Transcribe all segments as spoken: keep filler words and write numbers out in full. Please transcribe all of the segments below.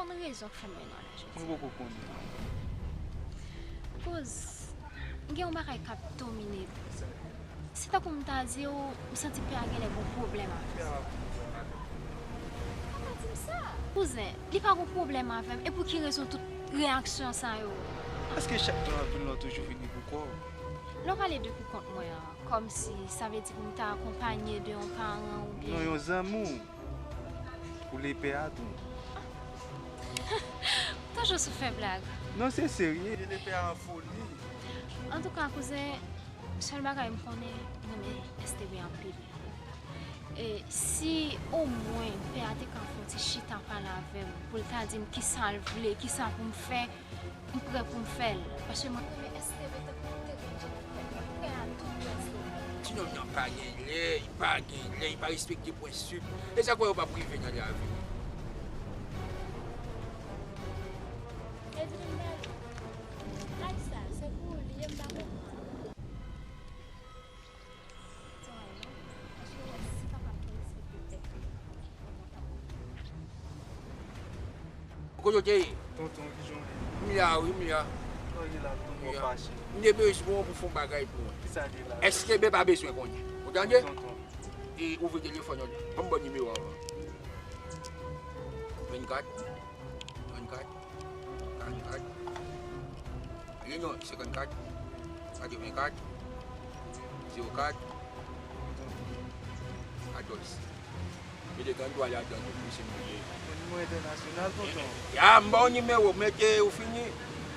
Konn rezon k fè m mennen w la jodi. Mwen poko konnen. Kouz, m gen yon bagay k ap domine m. Se tankou m ta di w, m santi pè a genlè gon pwoblèm avè m. Pè a pa gon pwoblèm avè m. Pa di m sa. Kouzen, li pa gon pwoblèm avè m. E pou ki rezon tout reyaksyon sa yo? Paske chak tan w ap vin la, w toujou vini pou kò w. Lè w pale de pou kont mwen an, kòmsi sa vle di pou m ta akonpanye de yon paran oubyen. Non, yon zanmi w. Ou le pè a tou. Toujou sou fè blag. Non, se serye. Li le pè a an foli. Antouka, kouzen, sèl bagay m konnen, m renmen S T B anpil. E si omwen pè a te ka fè yon ti chita pale avè m, pou l ta di m kisa l vle, kisa pou m fè, m prè pou m fè l. Paske mwen renmen S T B tankou m te konn Jennifer. Mwen prè a tout pou S T B. Ti nonm nan pa gen lè, li pa gen lè, li pa respekte prensip. E sa k fè yo p ap rive nan lavi. Edwin Bali, ak sa, se pou li ye m pa konprann. Kote w te ye? Tonton, kijan w ye? M la wi, m la. Kòman w ye la, tonton, w fache? M te bezwen w pou fè yon bagay pou mwen. Kisa l ye la? S T B pa bezwen konnen. Ou tande? Tonton. E ouvri telefòn ou. Ban m ba w nimewo a. Vennkat. Trannkat, karannkat, e non, senkannkat, katrevenkat, zewo kat, katòz. Mete tranntwa ladan tou pou se mouye. Yon nimewo entènasyonal, tonton. Ya, m ba w nimewo, mete, ou fini?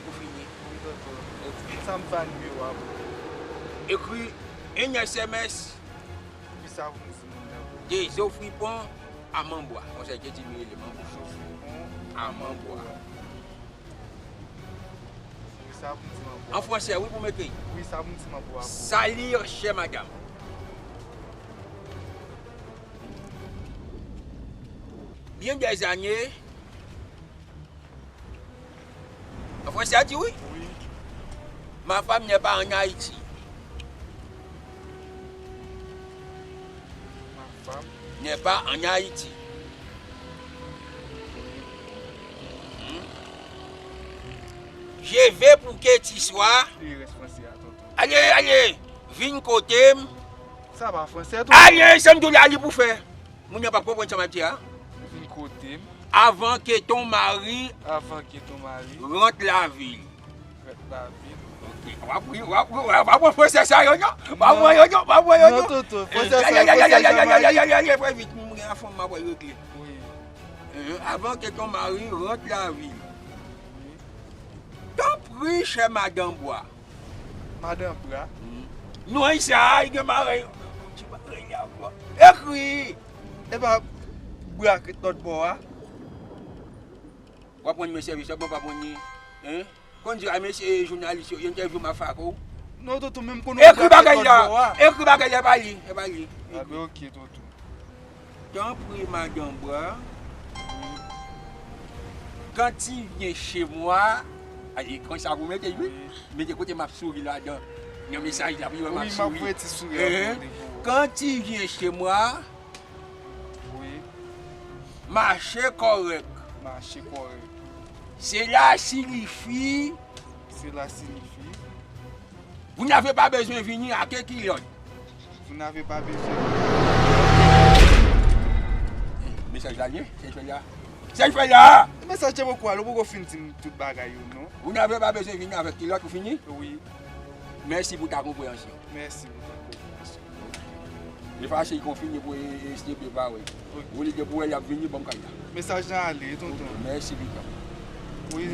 Ou fini. Wi, tonton. Ok. Sa m fè a nimewo a pou ou? Ekri N S M S. Kisa pou m di moun nan? Dezofripon a Manbwa. Konsa yo te di m rele m an bouch. Dezofripon a Manbwa. Wi, sa pou m di Manbwa. An fransè, wi, pou m ekri. Wi, sa pou m di Manbwa. Salut, chère madame. Bien des années. An fransè a di wi. Wi. Ma femme n'est pas en Haïti. Ma femme n'est pas en Haïti. Hmm. Je veux pour que tu sois. Li rès fransè a, tonton. Ale, ale, vin kote m. Sa pa fransè, tonton. Ale, sa m di w la, li pou fè. Moun yo p ap konprann sa m ap di a. Vin kote m. Avant que ton mari. Avant que ton mari. Rentre la ville. Rentre la ville. Ok. W ap ri, w ap, w ap, w ap pran fransè sa yo, non? W ap pran yo, non? W ap pran yo, non? Non, tonton. Fransè sa yo, fransè Jamayik. Ay, ay, ay, ay, fè vit, moun gen afè m ap regle. Wi. Euh, avant que ton mari rentre la ville. Wi. Tanpri, chè madan Bwa. Madan Bwa. Hmm. Non, sa, li gen marèy. Ti marèy li ankò. Ekri! E pa Bwa k lòt bò a? W ap rann mwen sèvis, w ap rann mwen, hein? Konn di, a, mesye jounalis yo, yo entèvyou m ap fè ak ou. Non, tonton, men m konnen Bwa k lòt bò a. Ekri bagay la. Ekri bagay la, e pa li, e pa li. A ben, ok, tonton. Tanpri, madan Bwa. Quand tu viens chez moi, ale, konsa pou mete, wi. Wi. Mete kote m ap souri ladan. Nan mesaj la, pou yo wè m ap souri. Wi, m ap voye ti souri a pou ou. Quand tu viens chez moi, wi. Mache kòrèk. Mache kòrèk. Cela signifie. Cela signifie. Vous n'avez pas besoin venir avec kilot. Vous n'avez pas besoin. Mesaj la, li, se fè la. Se fè la! Mesaj te poko ale, ou poko fin di m tout bagay yo, non? Vous n'avez pas besoin venir avec kilot, ou fini? Wi. Merci pour ta compréhension. Merci pour ta compréhension. Defa se konfini pou e, e, S T P pa wè. Ou li gen pou wè l ap vini, ban m kay la. Mesaj lan ale, tonton. Mèsi, piga. Wi.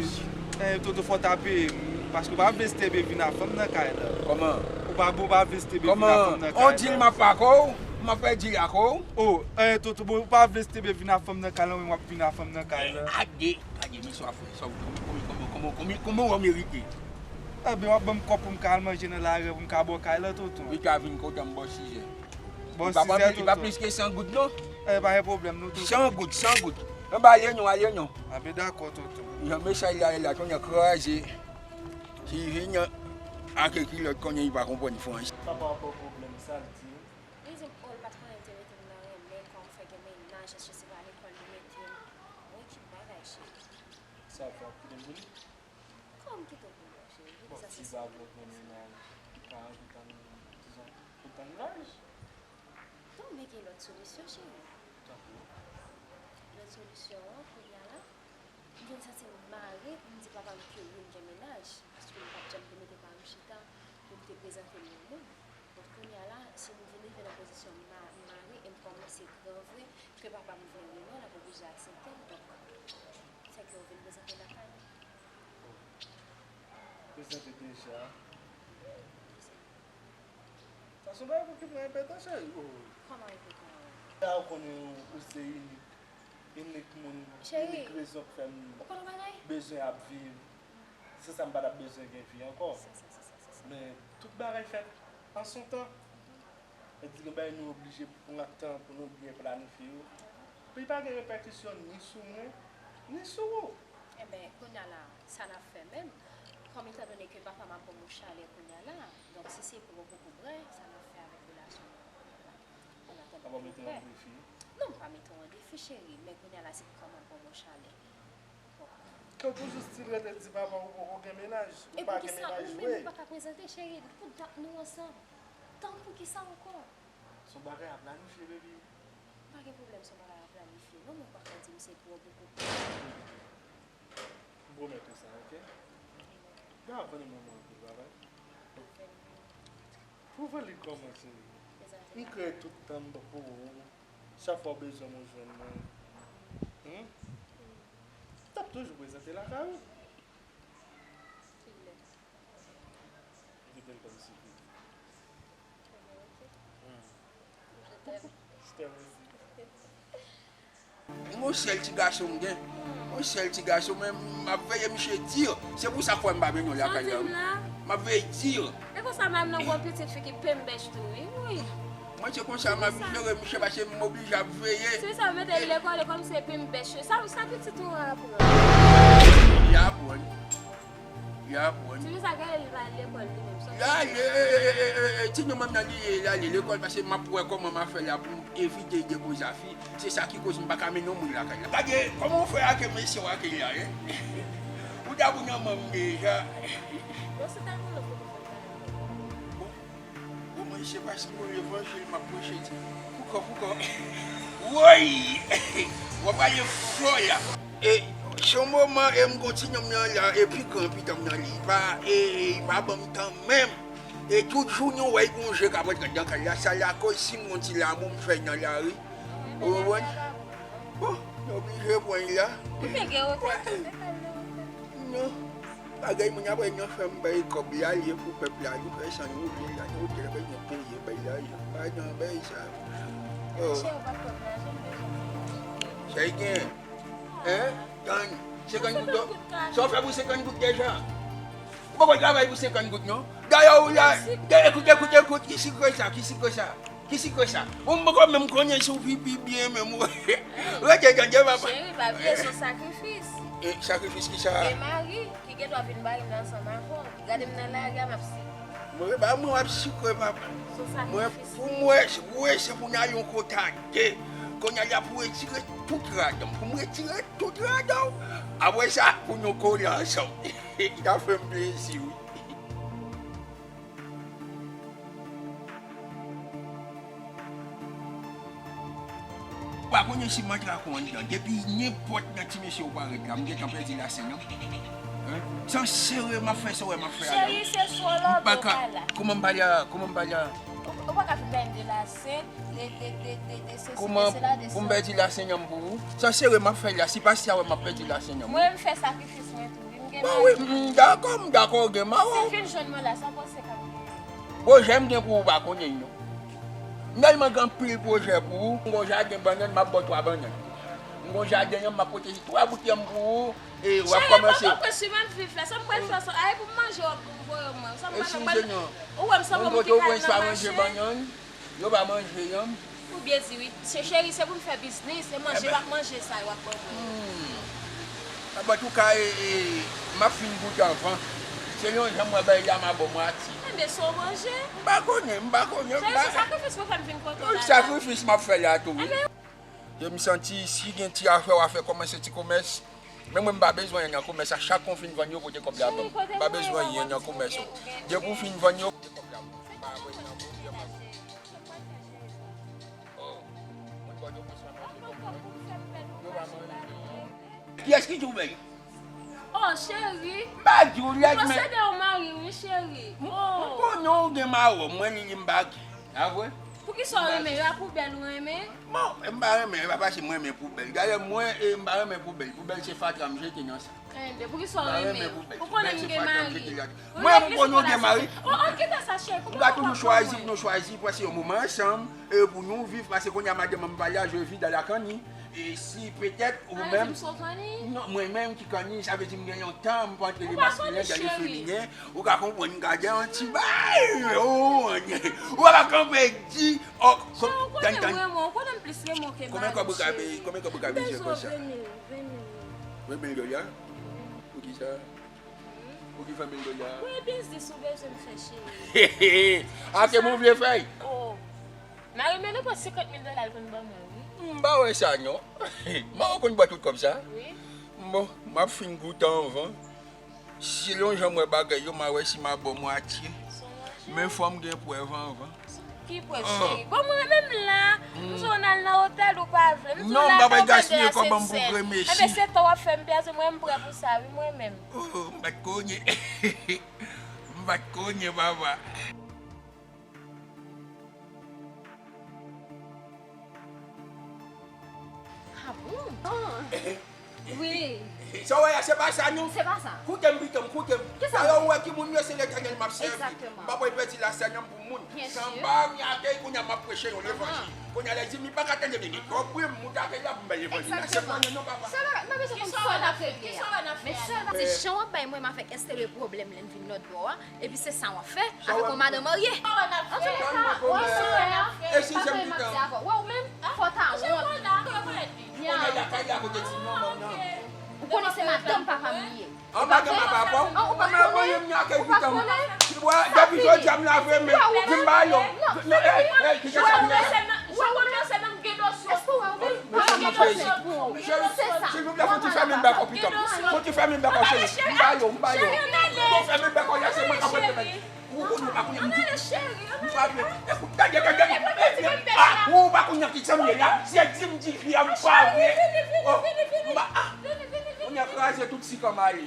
Eh, tonton, fò w ta peye m, paske w pa vle S T P vin a fanm nan kay la. Kòman? Ou pa, ou pa vle S T P vin a fanm nan kay la. Kòman? On dil m ap fè ak ou? M ap fè dil ak ou? Oh, eh, tonton, bon, ou pa vle S T P vin a fanm nan kay la, men w ap vin a fanm nan kay la. Gade, gade, men sa w ap fè, sa w, kòman, kòman, kòman, kòman, kòman w merite? Enben, w ap ban m kòb pou m ka al manje nan lari an, pou m ka bò kay la, tonton. Li ka vin kontan m bò sizè. Bò sizè, tonton. Li pa plis ke san goud, non. Eh, pa gen pwoblèm, non, tonton. San goud, san goud. Anben, ale non, ale non. Anben, dakò, tonton. Jan mesaj la ye la, konnen kraze. Si vin ak kilòt, konnen li pa konprann fransè. Papa w ap ba w pwoblèm, sa l di w? Li di m, oh, l pa t konnen l te mete m nan renmen, kòm fè gen mennaj, èske se pa lekòl li mete m? Wi, ki bagay, cheri. Sa w fè, w ap kite m pou li? Kòman m kite w pou li, cheri? Bon, si l pa vle w pran mennaj, li ka anvi tann, dizon, pou tann laj. Non, men gen lòt solisyon, cheri. Tankou? Lòt solisyon an, kounye a la, m vin santi m mare pou m di papa m ke wi, m gen mennaj, paske m p ap janm te mete pa m chita pou m te prezante l yon moun. Donk, kounye a la, si m vin rive nan pozisyon m ma-, m mare e m kòmanse gran vre, ke papa m vle wi non, l ap oblije aksepte m. Donk, fè ke w vin prezante lakay mwen. Prezante deja. Sa se yon bagay pou ki pran enpòtans, cheri. Oh. Kòman enpòtans? Sa ou konnen ou se inik. Inik moun, inik rezon k fè m bezwen ap viv. San sa m pa t ap bezwen gen vi ankò. Men tout bagay fèt an son tan. Sa di gen bagay nou oblije pran tan pou nou byen planifye yo. Pou li pa gen repèkisyon ni sou mwen, ni sou ou. Enben, kounye a la, sa n ap fè menm? Kòm etandone ke papa m ap ban m yon chalè kounye a la, donk si se pou ou poko prè, sa n ap fè avèk relasyon nou kounye a la? An atandan ke ou prè. Papa mete w an defi? Non, m pa mete w an defi, cheri, men kounye a la, se pou kòman ban m yon chalè. Bon. Ke w toujou still rete di papa w ou poko gen mennaj, ou pa gen mennaj vre. E poukisa ou menm ou pa ka prezante, cheri, pou dat nou ansanm? Tann poukisa ankò? Se yon bagay a planifye, baby. Pa gen pwoblèm, se yon bagay a planifye. Non, men ou pa ka di m se pou w poko. M pwomèt ou sa, oke? Gade, konnen mwen, mwen anpil bagay. Pou valid kòman, cheri? M kreye tout tan m pou ou. Chak fwa w bezwen m, ou jwenn mwen. Hmm? M t ap toujou prezante lakay ou. Kilè? M kite l kòm sipriz. Enben, oke. Hmm. Je t'aime. Je t'aime aussi. M gon sèl ti gason m gen. M gon sèl ti gason, men m ap veye misye di. Se pou sa k fè m pa vin lakay la, wi. M ap veye di. E konsa, menm nan gon pitit fi ki penbèch tou, wi. Wi. Mwen, se konsa m ap jere misye, paske m oblije ap veye. Se sa, mete l lekòl, e kòm se penbèch. Sa, sa pitit ou an aprann? Li aprann. Li aprann. Ti fi sa, gade l pa al lekòl li menm, sòti. Li ale, e, e, e, e, e, ti nonm nan li, li ale lekòl, paske m ap wè kòman m ap fè la pou m evite dekouraje fi. Se sa ki koz m pa ka mennen yon moun lakay la. Gade, kòman w fè ak mesye w ak la, en? Ou ta pou nan manm deja. Bon, se ta konnen pou nou fè sa. Bon, bon, mwen, se paske levanjil m ap preche, ti. Poukò, poukò. Woy! W ap pale fò la. E, se yon moman, e m gon ti nonm nan la, e pi gran pitit m nan li. Li pa, e, e, li pa ban m tan menm. E tout jounen, w wè, gon je k ap antre anndan kay la. Sa lakoz, si m gon ti lamou, m fè l nan lari. Ou konprann? Bon, nou oblije pran l la. Ou te gen wotè tou, se kal nan wotè. Non. Bagay moun ap wè nan fè m bay kòb la, li pou pèp la, li fè san nou vle la, nou te la bay nan peye, bay la, pa nan bay sa. Oh. Cheri, ou pa t konn lajan, m bezwen ti lajan. Sa y gen? Hein? Tann. Senkant goud. Sa w fè pou senkant goud deja? Ou pa konn travay pou senkant goud, non? Dayè, ou la, ekout, ekout, ekout, ki sikre sa, ki sikre sa? Ki sikre sa? Ou m poko menm konnen si w pipi byen menm. Rete tande, papa. Cheri, pa bliye, se yon sakrifis. E, sakrifis ki sa? Gen mari ki gen dwa vin mari m ansanm avè w. Gade m nan lari a, m ap sikre. Mwen, ba mwen w ap sikre, papa. Se yon sakrifis. Mwen, pou mwen, wi, se pou n al yon kote a de. Kounye a la pou retire tout radan. Pou m retire tout radan. Apre sa, pou nou kole ansanm. Li ta fè m plezi, wi. Ou pa konnen si m antre ak ou anndan. Depi nenpòt nan ti mesye ou parèt la, m gentan pèdi lasenn nan. Hein? San sere, m ap fè sa w wè m ap fè a la. Cheri, se solo m pa ka. Kòman m pale a? Kòman m pale a? Ou Ou pa ka vin bay m de lasen, de, de, de, de, de sesi, de sela, de sa. Kouman pou m pèdi lasenyan m pou ou? Sa sere m ap fè la, si pastè a wè m ap pèdi lasenyan m. Mwen, m fè sakrifis mwen tou, wi, m gen mari. Bon, wi, m dakò, m dakò, ou gen mari. Si l vin jwenn mwen la, sa w panse k ap gen? Pwojè m gen pou ou pa konnen non. M tèlman gen anpil pwojè pou ou. M gon jaden bannann, m ap ba w twa bannann. M gon jaden an, m ap pwoteje twa bout yanm pou ou. E w ap kòmanse. Cheri, pa pran prens wi, m ap viv la. Sa m pral fè, sa, ay, pou m manje w ap voye mwen. Sa m pral fè, ou wè m sanble moun ki ka al nan mache. Yo pa manje yanm. Ou byen di wi. Se cheri, se pou m fè biznis, e manje, m ap manje sa yo ap ban mwen. Antouka, e, e, m ap fin goute anvan. Se yon jan m wè bagay la, m a ba w mwatye. Enben, se w manje. M pa konnen, m pa konnen. Cheri, se sakrifis pou fè m vin kote w la. Sakrifis m ap fè la tou wi. E m santi si gen ti afè w a fè, kòmanse ti komès. Men mwen m pa bezwen anyen nan komès la, chak kon fin vann yo pote kòb la ban m. M pa bezwen anyen nan komès yo. Depi w fin vann yo, pote kòb la ban m. M pa bezwen nan pwoblèm ak ou. Oh, moun bò yo konsa manje kòb mwen. Yo pa manje. Kiyès ki di w bèl? Oh, cheri. M pa di w lèd, men. M posede yon mari, wi, cheri. M konnen w gen mawon, mwen li li m pa gen. A vre? Poukisa w renmen yo? A poubèl ou renmen? Bon, m pa renmen, e pa paske m renmen poubèl. Dayè, mwen, e, m pa renmen poubèl. Poubèl se fatra m jete nan sa. Enben, poukisa w renmen? Ou konnen m gen mari. Mwen, m konnen w gen mari. Oh, oh, kite sa, cheri. Nou ka toujou chwazi pou nou chwazi pase yon moman ansanm, e, pou nou viv, paske kounye a madanm mwen pale a, je vis dans la kanni. E si petèt ou menm. Non, mwen menm ki kanni, sa vle di m gen yon tan, m pa antre le maskilen dan le feminen. Ou ka konprann, m ka di yon ti bagay. Ou pa ka kanpe di, oh, tann, tann. Ou konnen m renmen w, ou konnen m plis renmen w ke mari, cheri. Konbyen kòb ou ka peye, konbyen kòb ou ka peye konsa? Ven mil, ven mil. Ven mil dola? Poukisa? Pou ki ven mil dola? Pou e biznis ou bezwen m fè, cheri. Ake m ou vle fè? Oh. Mari m nan pran senkant mil dola l konn ban mwen, wi. M pa wè sa, non. Mari w konn ba tout kòb sa? Wi. Bon, m ap fin goute anvan. Selon jan m wè bagay yo, m a wè si m a ba w mwatye. Men fò m gen prèv anvan. Ki prèv, cheri? Bon, mwen menm la, m di w n al nan otèl, ou pa vle. M di w la, pa w vle de la sèn sèn. Enben, se tan w ap fè m pèdi, mwen, m prè pou sa, wi, mwen menm. Oh, m pa t konye. M pa t konye, papa. Ah bon? Wi. Sa w wè a, se pa sa, non. Se pa sa. Koute m, pitit m, koute m. Kisa? Dayè, ou wè ki moun m ye, se Letènèl m ap sèvi. Egzakteman. M pa pral pèdi lasèn nan pou moun. Byen si. Sanba m y ake, kounye a m ap preche yon levanjil. Kounye a, lè di m li pa ka tande, men gen kòb wi, m moute avè l la pou m bay levanjil la. Se pa nan non, papa. Sa pa, m pa bezwen konn sa w ap regle a. Men sèlman, se jan w ap bay mwen, m avèk Esther de pwoblèm lè n vin lòt bò a. Epi se sa w ap fè avèk yon madanm marye. Antouka, w ap fè m ap di avè w. Wè ou menm, fò w ta wont. Ou konnen se madanm papa m li ye. An madanm papa w? An, ou pa konnen? Ou pa konnen? Depi jodi a m lave men, di m ba yo. Non, eh, eh, kite sa m ye la. Wè ou menm? Èske w wè ou menm? Papa m ap fè sipò w. Se sa. Silvouplè, fò w ti fèmen bèk ou pitit m. Fò w ti fèmen bèk ou, cheri. M ba yo, m ba yo. Fò w fèmen bèk ou, lèse mwen kanpe demen. Ou konnen ou pa konnen m di. M pa vle. Ekout, tande, tande. Ah, ou pa konnen ki sa m ye la. Se di m di fi a m pa vle. Oh, m ba, ah. Kounye a kraze tout sikan m ale.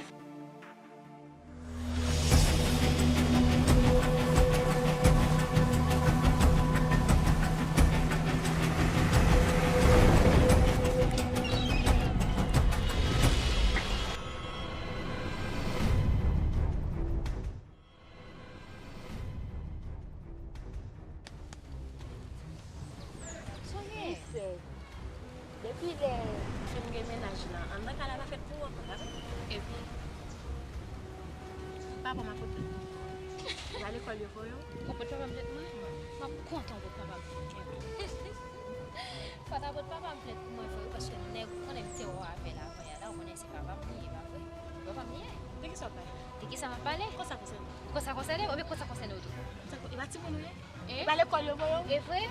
Sonnen. Depi lè fi m gen mennaj la, anndan kay la pa fèt pou ou ankò, pa vre? Epi, papa m a kote l? Ou pa lekòl yo voye w? Ou pot papa m plent mwen? M ap kontan w pot papa m plent. Fò ta pot papa m plent pou mwen vre wi, paske nèg ou konnen m te wè avè l avan yè la, ou konnen se papa m li ye, pa vre? Papa m li ye. De kisa w ap pale? De kisa m ap pale? Konsa konsène w? Konsa konsène w? Oubyen konsa konsène w tou? Konsa kon-, e pa timoun ou ye? E pa lekòl yo voye w? E vre?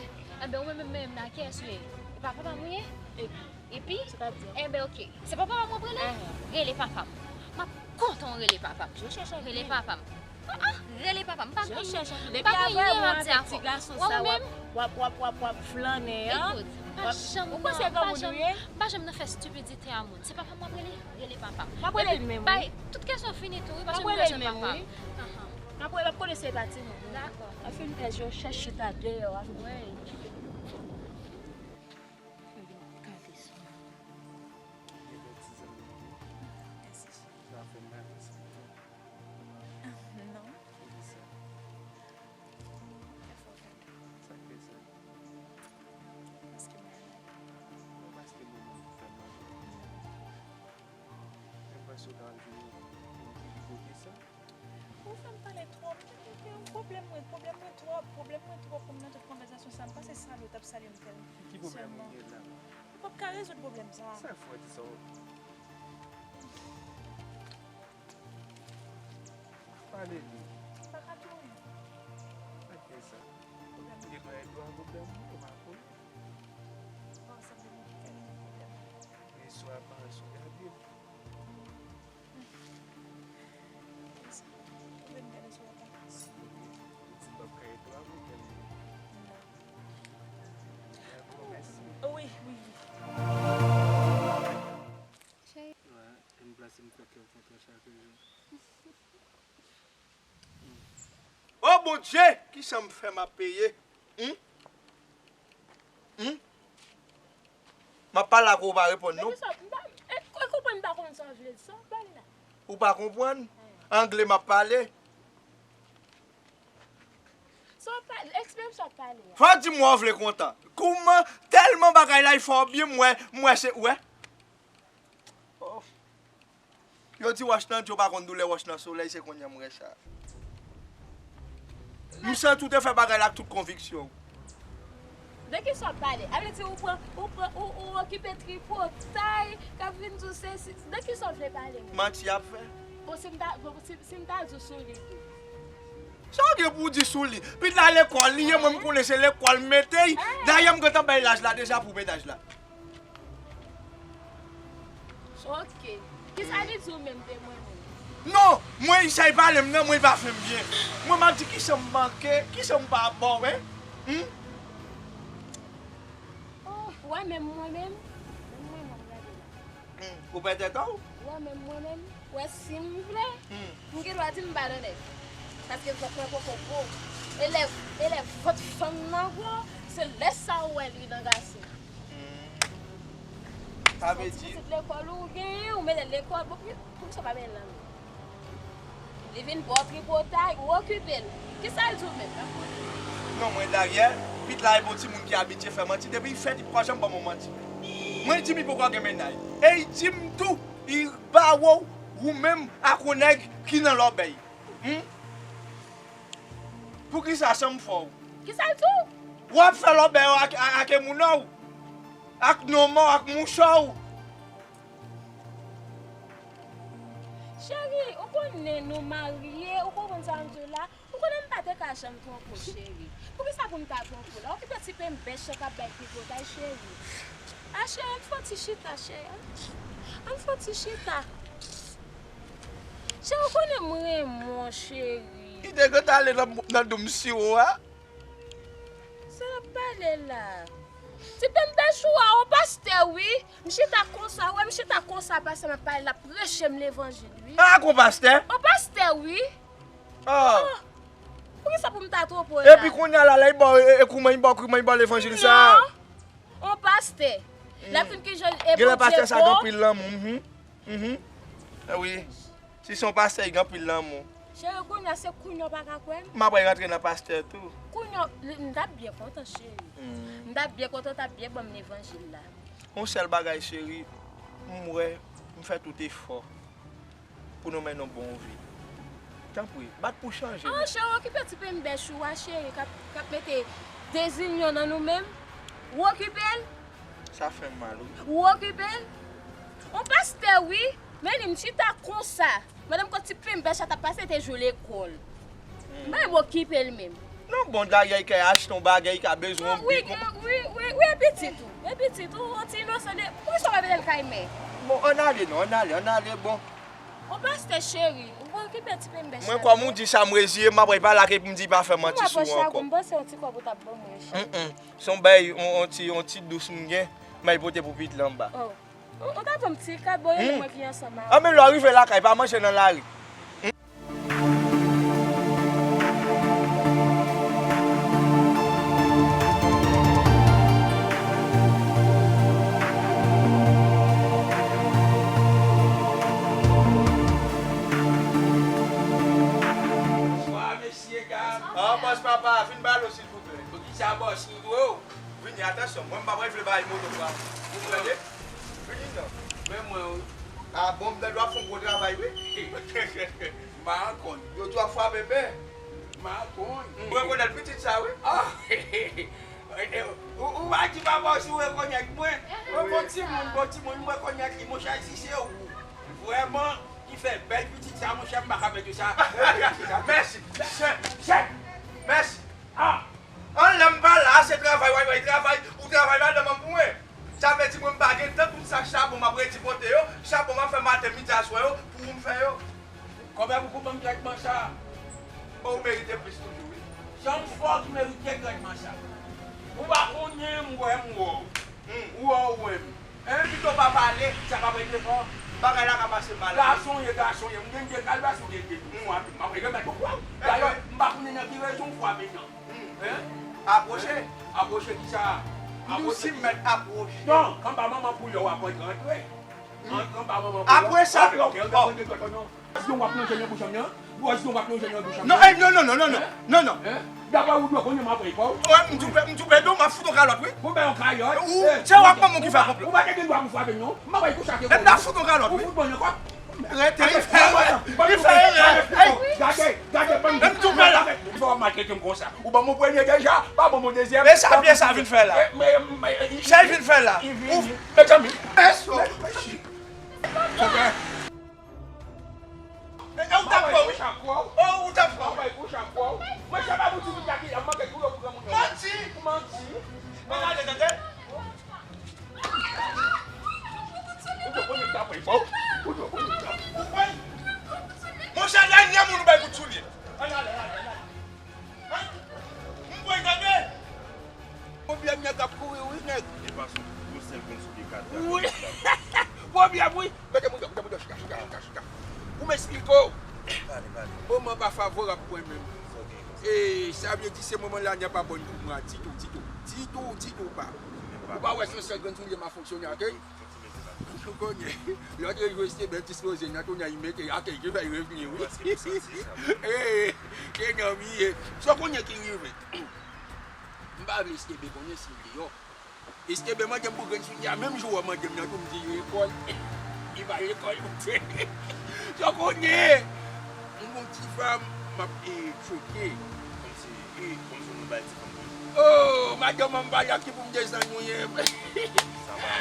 Enben, ou menm menm la, kiyès ou ye? E pa papa m ou ye? Epi? Epi? Enben, oke. Se pa papa m w ap rele? Rele papa m. M ap kontan w rele papa m. Rele papa m. Ah, ah, rele papa m. M pa konn, m pa konn anyen m ap di avè w. Wè ou menm? W ap, w ap, w ap, w ap flannen an. Ekout, m pa janm nan, m pa janm, m pa janm nan fè estipidite a moun. Se papa m w ap rele? Rele papa m. M ap rele l menm, wi. Tout kesyon fini tou, wi, paske m bezwen papa m. Anhan. Apre, l ap konnen se pa timoun. Dakò. An fin pèdi, yo chèche chita deyò a. Wi. Gade sa. Mèsi, cheri. Sa fè m mal, sa. Non. Poukisa? Sa k fè sa? Paske malad. Non, paske mwen menm fè m mal. Mwen panse w ta vin yon kote sa. Ou fè m pale twòp. Pwoblèm mwen, pwoblèm mwen twòp, pwoblèm mwen twòp pou m nan tout konvèsasyon sa. M panse salye w t ap salye m fè l. Ki pwoblèm ou gen la? Ou p ap ka rezoud pwoblèm sa. Sa fè w di sa? Pale di. Pa ka tounen. Sa k fè sa? Pwoblèm. Ou gen dwa ede w ak pwoblèm ou, ou pa konnen. Bon, sa vle di ou gen pwoblèm. Men sou aparans ou gade. Sa vle di gade sou aparans. Ou di m p ap ka ede w ak pwoblèm ou. Non. Dakò, mèsi. Wi, wi, wi. Cheri. Wè, e m plase m kwè ke w kontan chak jou. O Bondye, kijan m fè m ap peye? Hum? Hum? M ap pale ak ou, ou pa reponn non. Men kisa, m pa, e, e, konprann m pa konn sa w vle di, sa w pale la. Ou pa konprann? Angle m ap pale. Sa w pale, eksplike m sa w pale a. Fò w di m wè w vle kontan. Kouman, tèlman bagay la, e fò byen, m wè, m wè se, w wè. Oh. Yo di wòch nan dlo pa konn doulè wòch nan solèy, se kounye a m wè sa. M santi w te fè bagay la ak tout konviksyon w. De kisa w ap pale? A vle di ou pran, ou pran, ou, ou okipe tripotay k ap vin di w sesi. De kisa w vle pale menm? Manti y ap fè. Bon, si m ta, bon, si, si m ta di w sou li tou. Sa w gen pou w di sou li? Pitit la lekòl li ye, mwen m konnen se lekòl m mete l. Dayè m gentan bay laj la deja pou medaj la. Ok. Kisa li di w menm de mwen menm? Non, mwen sa e pale m nan, mwen pa fè m byen. Mwen m ap di kisa m manke, kisa m pa ba w, en? Hum? Oh, w wè menm mwen menm? Menm mwen menm gade la. Hum, ou pè tèt ou? W wè menm mwen menm? W wè si m vle, hum, m gen dwa di m ba nan nèg. Paske vant mwen poko gwo. E lè, e lè vant fanm nan gwo, se lè sa ou wè li nan gason. Sa vle di pitit lekòl ou genyen, ou mete l lekòl, bon, pou, poukisa w pa mete l nan men? Li vin ba w tripotay, ou okipe l. Kisa l di w menm? Non, mwen dayè, pitit la e bon timoun ki abitye fè manti, depi l fèt, li poko janm ban m yon manti. Mwen di m li poko gen mennaj. E li di m tou, li ba w ou, ou menm ak yon nèg ki nan lòbèy. Hum? Poukisa sa m fè w? Kisa l di w? W ap fè lòbèy ak, ak, ak moun ou, ak nonm ou, ak mouchè w. Cheri, ou konnen nou marye, ou konprann sa m di w la? Ou konnen m pa te ka janm twonpe w, cheri. Poukisa pou m ta twonpe w la? Okipe ti penbèch yo k ap bay tripotay, cheri. A, cheri, ann fè yon ti chita, cheri. Ann, ann fè yon ti chita. Cheri, ou konnen m renmen w, cheri. Li te gentan ale nan, nan doum siwo a. Sa l ap pale la? Ti penbèch ou a, yon pastè wi. M chita konsa, wè m chita konsa, pastè m ap pale, l ap preche m levanjil wi. Ah, ak yon pastè? Yon pastè wi. Ah. Oh. Poukisa pou m ta twonpe w la? Epi kounye a la, la, li ba w, e, e, kouman li ba w, kouman li ba w levanjil sa? Non. Yon pastè. L ap fin ki jan e Bondye bon. Genlè pastè sa gen anpil lanmou, mhm. Mhm. Ah wi. Si se yon pastè, li gen anpil lanmou. Cheri, kounye a se kounye a w pa ka kwè m? M ap rantre nan pastè tou. Kounye a, m t ap byen kontan, cheri. Mm. M t ap byen kontan, w t ap byen ban m levanjil la. Yon sèl bagay, cheri, m wè, m fè tout efò pou nou mennen yon bon vi. Tanpri, bat pou chanje. Ah, cheri, okipe ti penbèch ou a, cheri, k ap, k ap mete dezinyon nan nou menm. Ou okipe l? Sa fè m mal, wi. Ou okipe l? On pastè, wi. Men li, m chita konsa. Mandan m kot ti penbèch la t ap pase, te jwe lekòl. M pa menm okipe l menm. Non, bon, dayè, li ka achte yon bagay, li ka bezwen yon bik. Wi, wi, wi, wi, e pitit ou. E pitit ou, yon ti inosan de, poukisa w pa mete l kay mè? Bon, ann ale non, ann ale, ann ale, bon. On pastè cheri, ou pa okipe ti penbèch la. Mwen, kòm ou di sa, m reziye m, apre pale ak epi m di pa fè manti sou ou ankò. M panse yon ti kòb ou t ap ban mwen, cheri. Mm, mm. Se yon bay, yon, yon ti, yon ti dous m gen, m al pote pou pitit la anba. Oh. Ou, ou ta ban m ti kad, bon, e mwen ki ansanm avè w. Anben, lè w rive lakay, pa manje nan lari. Atansyon, mwen m pa pral vle bay moto pa ou. Ou tande? Vini non. Men mwen, wi. A bon, m tande w ap fè yon gwo travay, wi. M pa konn. Yo di w ap frape bè. M pa konn. M rekonèt pitit sa, wi. Ah! Ou, ou pa di papa w si w rekonèt mwen. Mwen bon timoun, bon timoun, m rekonèt li. Monchè, si se ou vrèman ki fè bèl pitit sa, monchè, m pa ka pèdi sa. Mèsi. Chèf, chèf. Mèsi. Ah! An lè m pa la, se travay, way, way, travay, ou travay madanm an pou mwen. Sa vle di mwen m pa gen tan pou m sa chabon m ap redi pote yo, chabon m ap fè maten, midi, aswè yo, pou ou m fè yo. Kòman pou koup an trètman sa? Bon, ou merite plis toujou, wi. Jan m fè w ki merite trètman sa. Ou pa konnen m wè m wè w. Hmm. Ou wè w wè m. Hein? Pito pa pale, sa p ap regle kò. Bagay la ka pase mal. Gason ye, gason ye. M gen de kalbas ou gen de dou. M frape. M ap remèt ou frape. Dayè, m pa konnen nan ki rejyon w frape nan. Hein? Apwoche. Apwoche kisa? Dousi mèt apwoche. Non, anba manman pou yo w ap rantre. Antre anba manman pou yo. Apre sa. Ok, ok, ok, ok, ok, non. Gwòs nou w ap lonje nan bouch an nan. Gwòs nou w ap lonje nan bouch an nan. Non, eh, non, non, non, non, non. Hein? Non, non. Hein? Daprè ou dwe konnen m ap pran kò w. Wè, m tou pè, m tou pè, non, m ap fout yon kalòt, wi. Ou bay yon kalòt. Ou, eh, se w ap ban moun ki fè konplo. Ou pa te gen dwa pou frape m, non. M ap bay kouch ake. E m ap fout yon kalòt, wi. Ou fout mwen nan kò. Rete, li fè erè. Li fè erè. Ey! Gade, gade, ban m. Menm tou pè la. Fò w maltrete m konsa. Ou ban m yon premye deja, pa ban m yon dezyèm. E sa pye sa vin fè la? Sa l vin fè la? Ou, mezanmi. E, e, ou t ap pran, wi. O, ou t ap pran. Mwen, se pa pou ti moun ki la, m manke tou yo pou granmoun yo. Manti! Manti! Men gade, tande. Ou dwe konnen sa pwen fò. Ou dwe konnen sa. Ou pwen. Monchè, dènye moun ou bay kout soulye. Ann ale, ale, ale. Hein? M pwen tande. Pwoblèm nèg ap kouri wi nèg. E pa sou yon sèl grenn soulye ka trape. Wi. Pwoblèm wi. Mete mouda, mete mouda, chita, chita, chita, chita. Pou m esplike w. Pale, pale. Moman pa favorab pou mwen menm. E sa vle di se moman la nèg pa bon pou mwen ditou, ditou. Ditou, ditou pa. Ou pa wè se yon sèl grenn soulye m ap fonksyone ak, ey? Ou konnen, lòt jou Estebe dispoze nan tounay mete ak ki fè l revni wi. Paske m santi sa. Ee, se nonm li ye. Sa w konnen ki rive? M pa vle Estebe konnen si l deyò. Estebe mande m pou grenn soulye a, menm jou w mande m nan tou m di lekòl. Li pa lekòl. Sa w konnen? M gon ti fanm, m ap, e, choke. Kòmsi, e, kòmsi nou bay ti fanm mwen. Oh, madanm an m pale ak ki pou m desann mwen. Sa pa,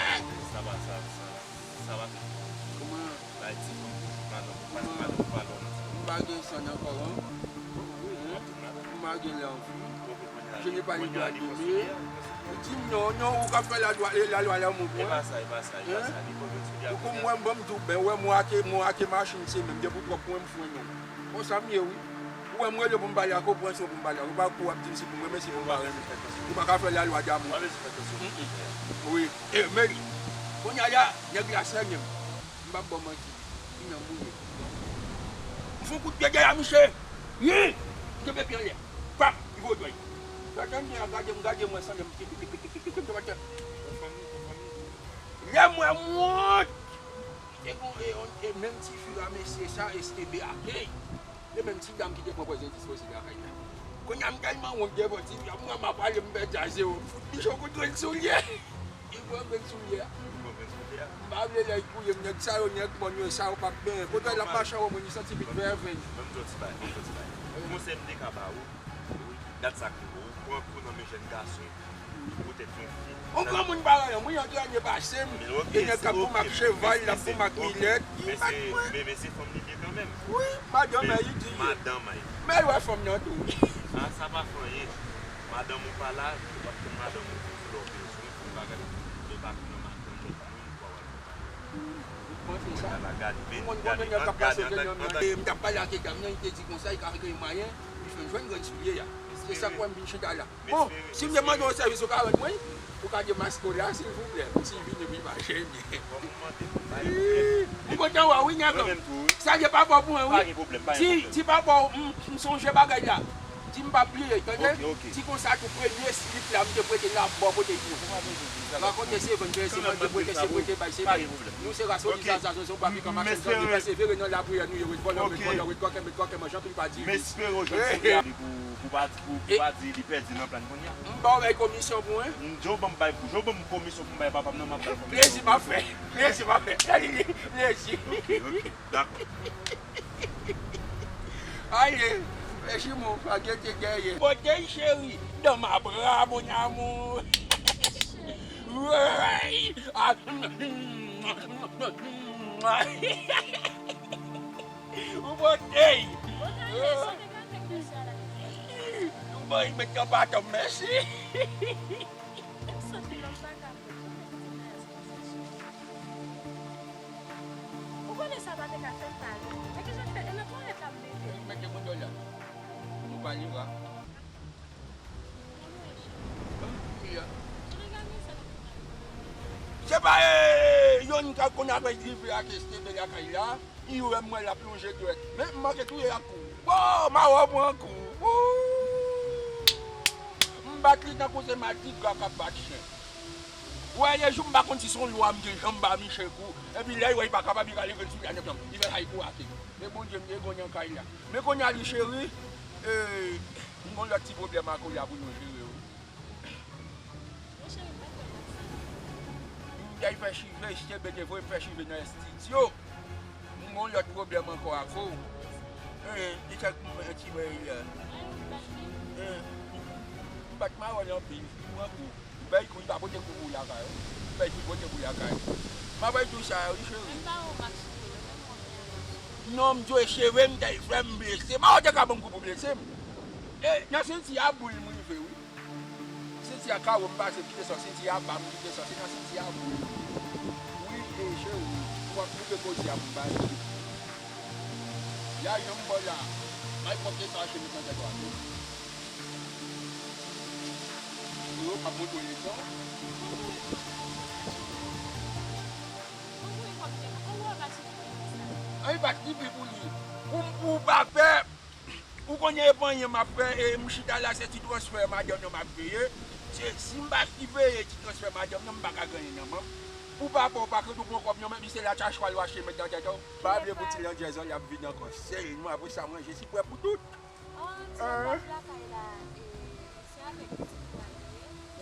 sa pa, sa, sa, sa pa fèt. Kòman? Bay ti fanm pou madanm, pa, madanm pa lò nan ti fanm. M pa gen san ankò, an. M ap di madanm. M pa gen lè anvi. Je n'ai pas le droit d'aimer. Ou di m non, non, ou ka fè lalwa, lalwa lanmou pou mwen. E pa sa, e pa sa, e pa sa. Li konvenn sou li. Ou konn mwen, bon, m di w, ben, wè, mwen ake, mwen ake machin, se menm, depi w twòp pou mwen, m fwen non. Konsa m ye, wi. Ou wè m rele w pou m pale ak ou, pran swen pou m pale ak ou. Ou pa kou w ap di m si pou m renmen, si pou m pa renmen. Ou pa ka fè lalwa damou. Wi. E, Mary, kounye a la, nèg la sènen m. M p ap ba w manti. Li nan mouye. M fè yon kout pye dèyè misye. Wi! M kenbe pye anlè. Pap! Li voye dwèt. Gade m byen, gade m, gade m, wè sènen m. Lè m wè m wont. E gon, e, e menm ti fi a mesye sa, Estebe ake. E menm ti dam ki te pran pòz endispoze lakay la. Kounye a m tèlman wont devan ti fi a, m wè m ap ale m pèdi a zewo. M fout misye yon kout grenn soulye. Li pran grenn soulye a. M pa vle lè l touye m, nèg sa yo, nèg mòn yo, sa yo p ap benyen. Kote l ap mache a wè mwen, li santi vit vèvenn. Ban m di w ti bagay, ban m di w ti bagay. Konsèy m te ka ba ou, gad sa k rive w. Ou pran kou nan men jèn gason. Poutèt yon fi. Yon granmoun parèy an mwen, antrène pase m. E nèg k ap pou m ak cheval, l ap pou m ak milèt. Li bat mwen. Men, men se fanm li ye kanmenm. Wi, madanm an, li di li ye. Madanm an. Men l wè fanm nan tou. Sa, sa pa fè anyen. Madanm ou pa la, w ap tann madanm ou pou lè w bezwen, pou bagay. Men pa kou nan madanm lòt moun, pou w al fè bagay. Ou panse sa? Ou konn konbyen nèg k ap pase dèyè m nan? E m t ap pale ak dam nan, li te di konsa, li ka gen mwayen, li fè m jwenn grenn soulye a. Se sa k fè m vin chita la. Bon, si m te mande w sèvis, ou ka rann mwen? Ou ka demaske w la, silvouplè? Ti vini, wi, pa jennen. M kontan wè w, wi, nèg an. Salye papa w pou mwen, wi. Di, di papa w, m, m sonje bagay la. Si m pa bliye, tande? Ok, ok. Di konsa tou, premye slip la, m te prete l la, m ba w kote tou. Rakonte se vann, se vann, te prete, se prete, bay, se bay. Nou se ras olizaza, zonzon, papi, kanmache, zanmi, pèsevere nan lapriyè, nou ye, ret vòlò, ret vòlò, ret kòkè, met kòkè, manje anpil pa di. M espere w jwenn sou li pou, pou pa, pou, pou pa di li pèdi nan plan kounye a. M ba w bay komisyon pou, en? Jan w ban m bay pou, jan w ban m komisyon pou m bay papa m nan, m ap bay komisyon. Plezi m ap fè, plezi m ap fè. Plezi. Ok, ok, dakò. Ale, fè jimo, pa gete dèyè. Bòdèy cheri, dans ma bras, mon amour. Wey, ah, ou bòdèy. Ou bòdèy, met nan baton, mèsi. Ou konnen sa pa te ka fèt pale. Men kijan k fè, e nan twalèt la m te ye. Mete bouton la. Nou pa li wa. Se pa, eh, youn k ap konn apre rive ak S T B lakay la. Li wè m wè l ap lonje dwèt. Men m manke touye l ak kou. Bon, m a wè w pran kou. Wouy! M bat li tankou se madigra k ap bat chen. Ou wè, de jou m pa konn si se yon lwa m te janm ba Miche kou. Epi lè l wè li pa kapab, li rale grenn soulye a nan pye m. Li fè sa, li kou ate. Men Bondye m te gon nan kay la. Men kounye a li cheri, eh, m gon lòt ti pwoblèm ak ou la pou nou jere wi. M t al fè chive, H T B te voye m fè chive nan estidyo. M gon lòt pwoblèm ankò ak ou. Eh, li fèk m fè ti bagay la. Eh, m bat mawon anpil, li pran kou. M bay kou, li pa pote kou pou lakay ou. M bay kou, pote kou lakay. M ap bay tou sa, wi, cheri. Non, m dwe cheve, m t al fè m blese. Mawon te ka ban m kou pou blese m. Eh, nan senti a boul m rive, wi. Senti a kawo m pase kite sòs, senti a ba m kite sòs, se nan senti a boul. Wi, e cheri, ou ap koupe koze a pou m pale. Lajan m ba w la, may pwòpte sa w achte met nan tèt ou a tou. Yo, m ap montre w leson. Anyen pa t rive pou li. Pou m, pou w pa pè. Ou konnen e pa anyen m ap fè, e m chita la, se ti transfè madanm nan m ap veye. Se, si m pa ki veye ti transfè madanm nan, m pa ka gen anyen nan men m. Ou pa pè, ou pa krent, ou pran kòb nan men misye la, tcha chwal ou achte met nan tèt ou. Pa vle pou ti landjèz an, l ap vin ankò. Sèlman apre sa, manje si prè pou tout. An, ti bòs lakay la, e, se avèk pitit ou pral ye?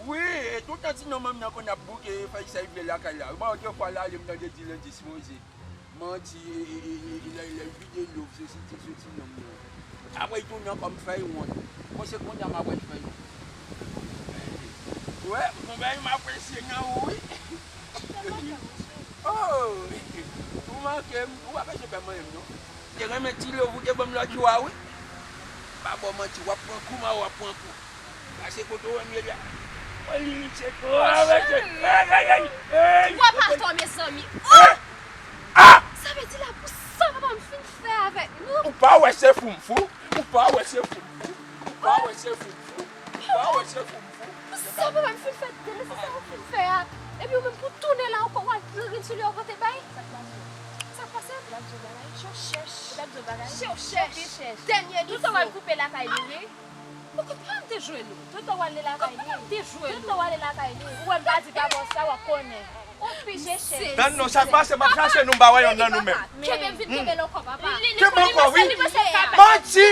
Wi, e tout tan ti nonm nan konn ap bouke, fè sa l vle lakay la. Bon, otrefwa l ale, m tande di lendi sipoze. Manti, e, e, e, e, lè, lè l vide lòv, se soti, soti nonm nan. Apre l tounen ankò, m fè l wont. Bon, se kounye a m apral fè l wont. Wè, konbyen m apresye nan ou, wi. Oh, ou manke m, ou pa bezwen fè manyen m, non. Te renmen ti lòv ou te ban m lòt jou a, wi. Pa ba w manti, w ap pran kou, ma w ap pran kou. Pase kote w wè m ye la. Mwen limit se twa. Wè pa atò, mezanmi. Oh! Ah! Sa vle di la pou sa papa m fin fè avèk nou. Ou pa wè se fou m fou? Ou pa wè se fou m fou? Ou pa wè se fou m fou? Ou pa wè se fou m fou? Pou sa papa m fin fè, de lè se sa ou fin fè a. Epi ou menm pou tounen la ankò, w al pran grenn soulye w pote bay. Sa k pase? Ou t ap di yon bagay? Chèch. Ou t ap di yon bagay? Chèch. Dènye nivo. Tonton w al koupe lakay li, wi. Ou konprann te jwe nou. Tonton w ale lakay li. Konprann te jwe nou. Tonton w ale lakay li. Ou wè m pa di pa bon sa w ap konnen. Ou pije chèz. Tann non, sa k pase, m ap chache nou, m pa wè yonn nan nou menm. Kenbe m vin kenbe l ankò, papa. Kenbe ankò, wi. Manti.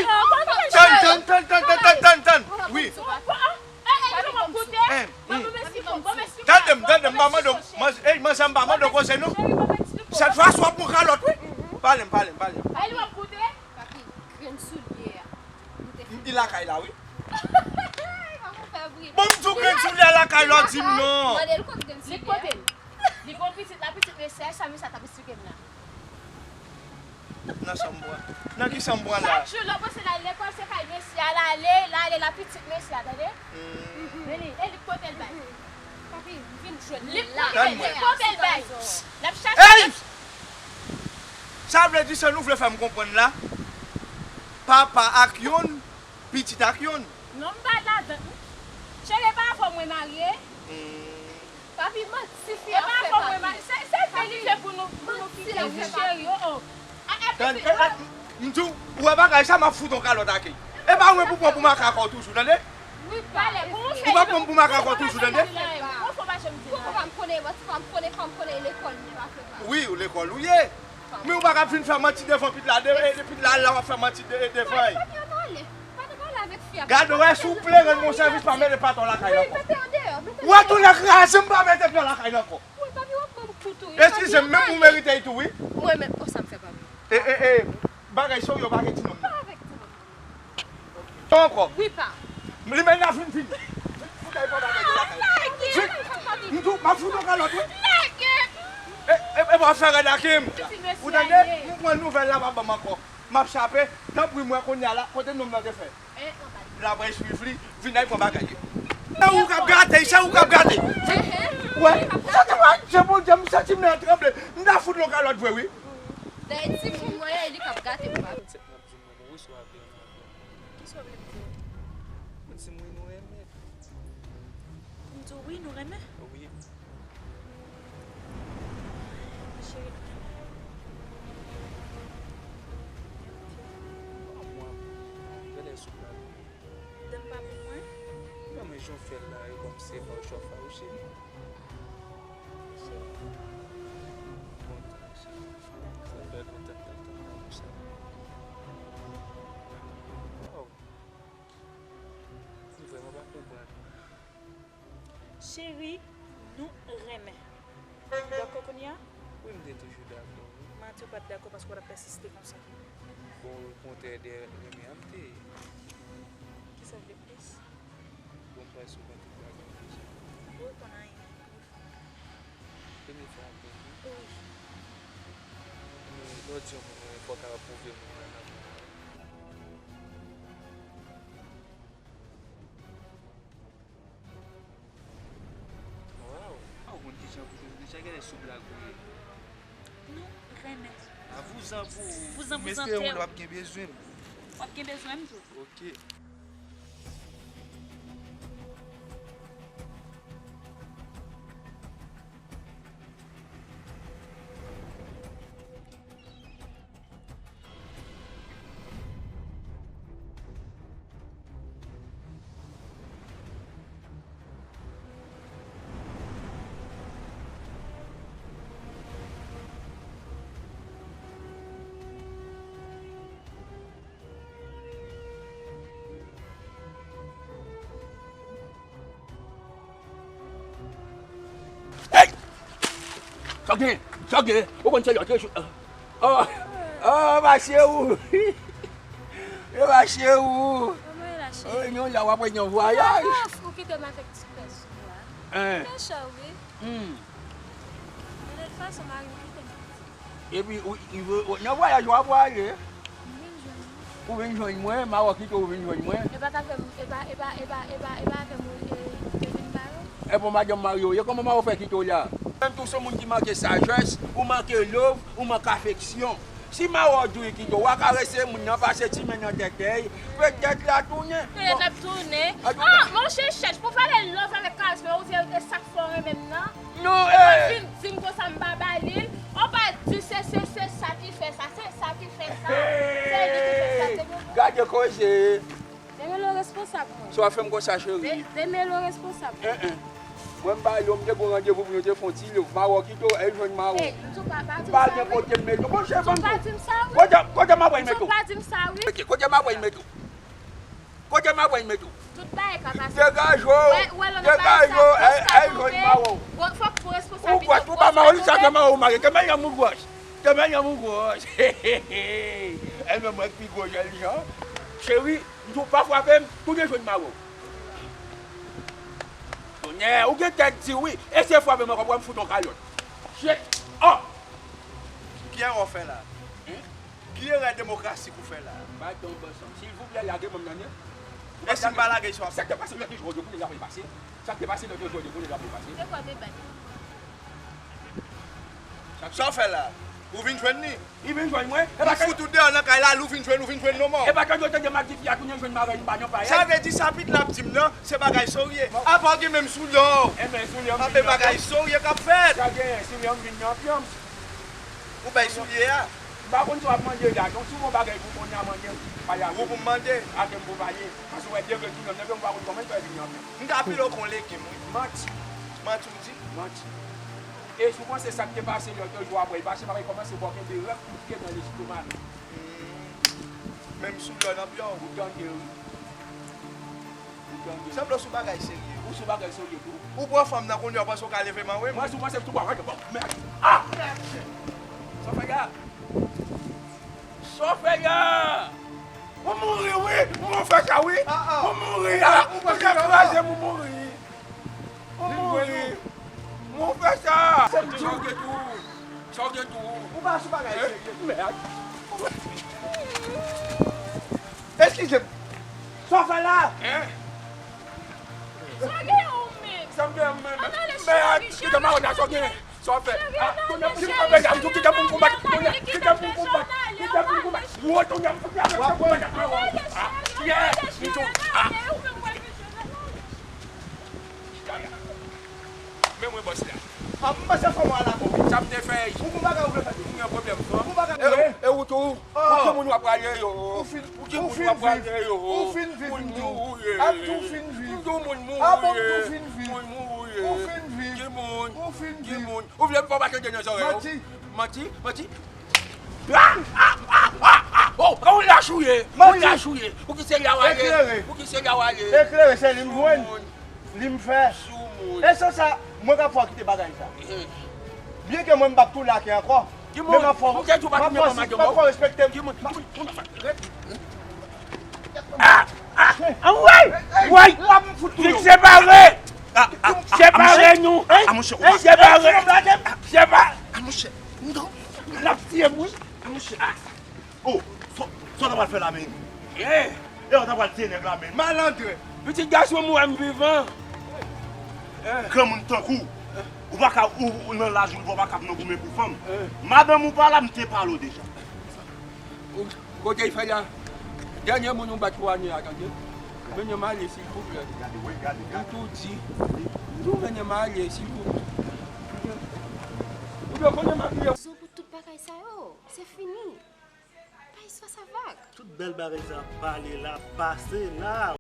Tann, tann, tann, tann, tann, tann, tann. Wi. Tande m, tande m, m pa mande w, manje, ey, manje, m pa mande w koze, non. Sèl fwa si w ap pran kalòt, wi. Pale m, pale m, pale m. Papi, grenn soulye a. M di lakay la, wi. Bon, m di w grenn soulye a lakay la, w di m non. Mande l kot grenn soulye a. Li kote l? Li gon pitit la, pitit mesye a, sa mesye a t ap esplike m la. Nan chanm pran. Nan ki chanm pran la? Chak jou, lè w panse l al lekòl, se kay mesye a l ale, l ale la pitit mesye a, tande? Hmm. Men li, e li k pote l bay. Papi, m vin jwenn li la. Li k pote l bay. L ap chache. Ey! Sa vle di sa nou vle fè m konprann la? Papa ak yonn, pitit ak yonn. Non, m pa ladan. Cheri, pa avè w mwen marye. Hmm. Papi, manti fi a fè, papi. Se, se fè li fè pou nou, pou nou kite wi, cheri, oh, oh. Tann, eh, eh, m di w, ou wè bagay sa, m ap fout yon kalòt ak li. E pa mwen pou pran pou makak ou toujou, tande? Wi, pa. Ou pa pran pou makak ou toujou, tande? Ou fò pa janm di. Ou pa m konnen, ou pa m konnen, pa m konnen lekòl, men pa fè pa. Wi, lekòl ou ye. Men ou pa ka vin fè manti devan Pitla, de, de Pitla la w ap fè manti de, devan. Pa te pale, pa te pale avèk fi a. Gade, wè, si w vle rann mwen sèvis, pa mete patò lakay la ankò. Mete yo deyò, mete yo deyò. Wè, tounen kraze m, pa mete pye lakay la ankò. Wi, papi, w ap ban m kou tou, wi. Eskize m, menm ou merite l tou, wi. Mwen menm, o sa m fè, papi. E, e, e, bagay serye, pa gen ti nonm nan. Pa avèk ti nonm nan. Ankò. Wi, pa. Li menm la fin fini. Fout ay pa bagay de lakay. Lage m, papi. M tou, m ap fout yon kalòt, wi. Lage m. E, e, e, w ap fè rèd ak m. Ou tande? M pran nouvèl la, pa ban m ankò. M ap chape. Tanpri, mwen kounye a la, kote nonm nan te fè? L ap al swiv li, vin al pran bagay yo. Se ou k ap gate, se ou k ap gate. Wè, se te wè, se Bondye, m santi m nan tranble. M ta fout l yon kalòt vre, wi. Dayè timoun mwen, e li k ap gate m, papa. Konsèp m ap di w, mwen, mwen resevwa apèl mwen. Kisa w vle m di w? Mwen di m wi, nou renmen. M di w wi, nou renmen? Wi. Cheri, nou renmen. Ban m wè. Gade sou plat. Donn pa pou mwen. Ban mwen jan w fè l la, e kòmsi se pa w chòf a ou, cheri. Cheri. Kontan, cheri. Sa fè lontan m t ap tann lanmou sa. Waw. M vrèman pa konprann. Cheri, nou renmen. Ou dakò kounye a? Wi, m te toujou dakò, wi. Manti, ou pa t dakò paske w t ap pèsiste konsa. Bon, okontrè de renmen an, m te. Kisa w vle plis? Bon, m pral souvan tout bagay deja. Ou konn anyen. Premye fwa m konn, wi. Wi. Men lè w di yon moun renmen, fò w ka pwouve moun renmen moun. Waw! A w konn kijan pou jwenn deja, genlè sou blag ou ye. Nou renmen. A vouzan pou ou. Vouzan, vouzan tè. M espere w ap gen bezwen m. W ap gen bezwen m tou. Ok. Hey! Sa w gen? Sa w gen? Ou konn se lòt jou. Oh, oh, mache ou. E mache ou. Kòman e la, cheri? Oh, non, la w ap wè yon vwayaj. Ou kite m avèk ti pès ou a. Hein. Mechan, wi. Hmm. De tout fason, mari m kite m. Epi, ou, ou, ou, nan vwayaj w ap prale. M vin jwenn ou. Ou vin jwenn mwen, Mawòkito, ou vin jwenn mwen. E pa t avè m, e pa, e pa, e pa, e pa, e pa avè m ou, e, ou te vin ba yo? E bon, madanm marye w ye, kòman Mawò fè kite w la? Menm tou se yon moun ki manke sajès, ou manke love, ou manke afeksyon. Si Mawò di w li kite w, w a karese moun nan, pase ti men nan tèt li, petèt l a tounen. Petèt l ap tounen. Ah, monchè, chèch, pou pale love avèk karès, men ou se, e sa k fè w renmen m nan? Non, eh! Vin di m konsa m pa ba li l. Ou pa di se, se, se sa ki fè sa, se sa ki fè sa. Se li ki fè sa, se li. Gade koze. Demelo responsab mwen. Sa w ap fè m konsa, cheri? De-, Demelo responsab mwen. Eh, eh. Mwen m ba yo, m te gon randevou pou yo te fè yon ti love. Mawòkito, al jwenn Mawò. Eh, m tou pa, pa di m sa, wi. M pa gen kote m mete w. Monchè, banm tou. M tou pa di m sa, wi. Kote, kote m ap al mete w? M tou pa di m sa, wi. Ok, kote m ap al mete w? Kote Mawò al mete w? Tout bagay ka pase. Degaje w! Degaje w! Al jwenn Mawò. Ou gwòch, ou pa Mawò, li sa ke Mawò ou mare. Te mèt yon moun gwòch. Te mèt yon moun gwòch. E menm mwen ki pi gwo jèn jan. Cheri, m di w pa frape m, tounen jwenn Mawò. Tonnè, ou gen tèt di wi. Eseye frape m ankò, pou m fout yon kalòt. Shit! Oh! Ki erè w fè la? Hein? Ki erè demokratik ou fè la? Bay ton bòs an. Silvouplè, lage m nan men. E si m pa lage, sa w ap fè? Sa k te pase lòt jou, jodi, pou lè la pou l pase. Sa k te pase lòt jou, jodi, pou lè la pou l pase. Se kwa deba? Sa w fè la? Ou vin jwenn li? Li vin jwenn mwen. Li fout ou deyò nan kay la, li vin jwenn, ou vin jwenn non mò. E pa tande w tande m ap di fi a tounen jwenn marèy m pa nan payèt. Sa vle di sa Pitla ap di m nan, se bagay serye. Apa w gen menm soulye w? Enben, soulye m vin nan pyòm. Apa bagay serye k ap fèt? Sa genyen, soulye m vin nan pyòm. Ou bay soulye a? M pa konn sa w ap mande la non, si w gen yon bagay pou w konnen a mande, pale avè m. Ou pou m mande? Atè m pou pale. Paske w wè de grenn tou menm, nèg yo m pa konn kòman l fè vini anpil. M ka pile w kon legim, wi. Manti. Manti w di? Manti. E si w panse sa k te pase lòt jou a, apre l pase, m ap kòmanse ba w kenbe rèk kout pye nan lestoma nou. Hmm. Menm sou lò nan pye w. Ou tande, wi. Ou tande. Sanble w sou bagay serye. Ou sou bagay serye tou. Ou pran fanm nan kounye a, w panse w ka leve m anwo m? Mwen si w panse m tou pran fanm nan, mèd. Ah! Sa w fè la? Sa w fè la? Ou mouri wi! Mwen fè sa wi! Ou mouri a! Ou kraze m, ou mouri! Ou mouri! Mwen fè sa! Sa w gen tou? Sa w gen tou? Ou pa sou bagay serye. Mèd! Eskize m. Sa w fè la? Hein? Sa w gen ou menm? Sa m gen menm? Ann ale cheri, cheri. Kite m a wè sa w gen. Sa w fè? Ah, kounye a m sou kanpe la, m sou kite pou m konbat. Kounye a kite pou m konbat. Kite pou m konbat. Wo, kounye a m sou kite pou m konbat. Ah, yeah, m sou. Ah. Men mwen bòs la. Ah, m panse fò mwen al avè w. Sa m te fè? Ou gon bagay ou vle fè tou? M gen pwoblèm, non? Ou gon bagay ou vle? E ou tou? Pou ki moun w ap prale yo? Pou ki moun w ap prale yo? Ou fin viv, moun mouri. Ap tou fin viv. Moun mouri. Ap tou fin viv. Moun mouri. Ou fin viv. Ki moun? Ou fin viv. Ki moun? Ou vle m fè w pase de nan zòrèy ou? Manti. Manti? Manti? Ah! Ah! Ah! Ah! Ah! Oh! Ou lach ou ye! Ou lach ou ye! Pou ki se la w ale? Eklere. Pou ki se la w ale? Eklere, se li m jwenn. Li m fè. E san sa, mwen ka fè w kite bagay sa. Byen ke mwen m p ap tou lake ankò, men m ap fè w, m ap fè w respekte m. Anmwey! Woy! Vin separe! Separe nou! Separe! Separe! L ap tiye m wi! Oh, sa, sa w ta pral fè la menm? Eh! E w ta pral tiye nèg la menm? Malandren! Pitit gason m wè m vivan. Eh! Granmoun tankou w, ou pa ka, ou, ou nan laj ou, ou pa ka nan goumen pou fanm. Eh! Madanm ou pa la, m te pale w deja. Ou, kote l fè la? Dènye moun ou bat pou ane a, tande? Mennen m ale, silvouplè. Gade, gade, gade. M tou di. M tou mennen m ale, silvouplè. Ou dwe konnen m ap viv. Rezon pou tout bagay sa yo, se fini. Pa espas avak. Tout bèl bagay sa ap pale la, pase la.